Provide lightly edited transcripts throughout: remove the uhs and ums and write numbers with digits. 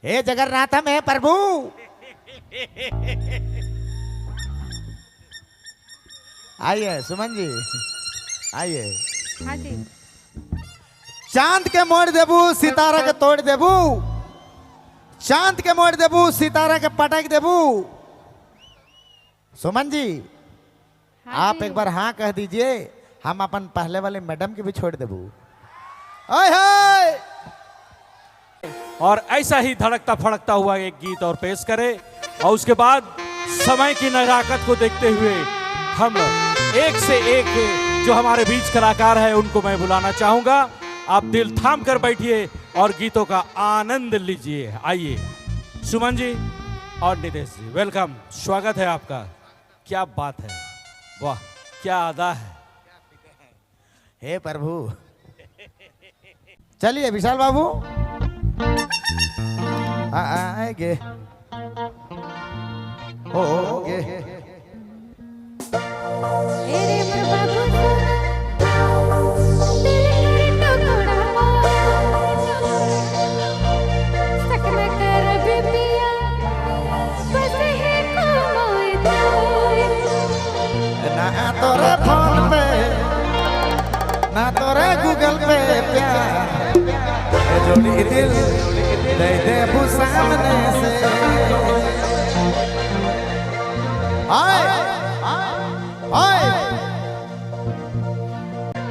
हे जगन्नाथम, हे प्रभु। आइए सुमन जी, आइए। हाँ जी। चांद के मोड़ देबू, सितारा के तोड़ देबू। चांद के मोड़ देबू, सितारा के पटक देबू। सुमन जी। हाँ आप जी। एक बार हाँ कह दीजिए, हम अपन पहले वाले मैडम के भी छोड़ देबू। ओए हाय। और ऐसा ही धड़कता फड़कता हुआ एक गीत और पेश करे और उसके बाद समय की नज़ाकत को देखते हुए हम एक से एक जो हमारे बीच कलाकार है, उनको मैं बुलाना चाहूंगा। आप दिल थाम कर बैठिए और गीतों का आनंद लीजिए। आइए सुमन जी और नितेश जी, welcome, स्वागत है आपका। क्या बात है, वाह, क्या अदा है। हे प्रभु। चलिए विशाल बाबू आएंगे हो गे। ए रे मोर बाबू सोना, दिल कर टुकड़ा मोर। शक न करबे पिया, बस हे मोय तोर। ना तोरे फोन पे, ना तोरे गूगल पे प्यार जोड़ी दिल दे देबू सामने से। आए आए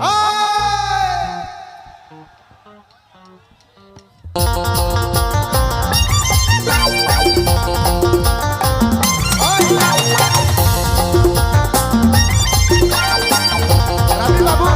आए। रवि बाबू।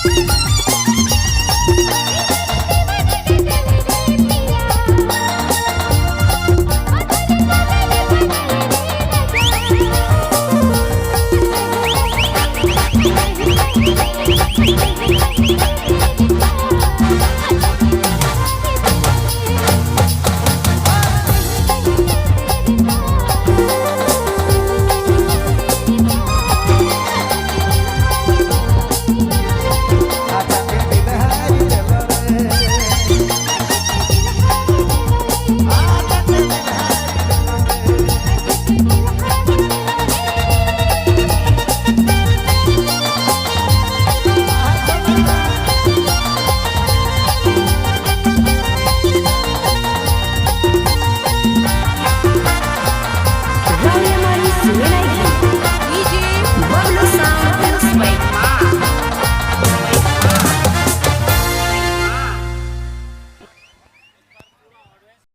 Thank you.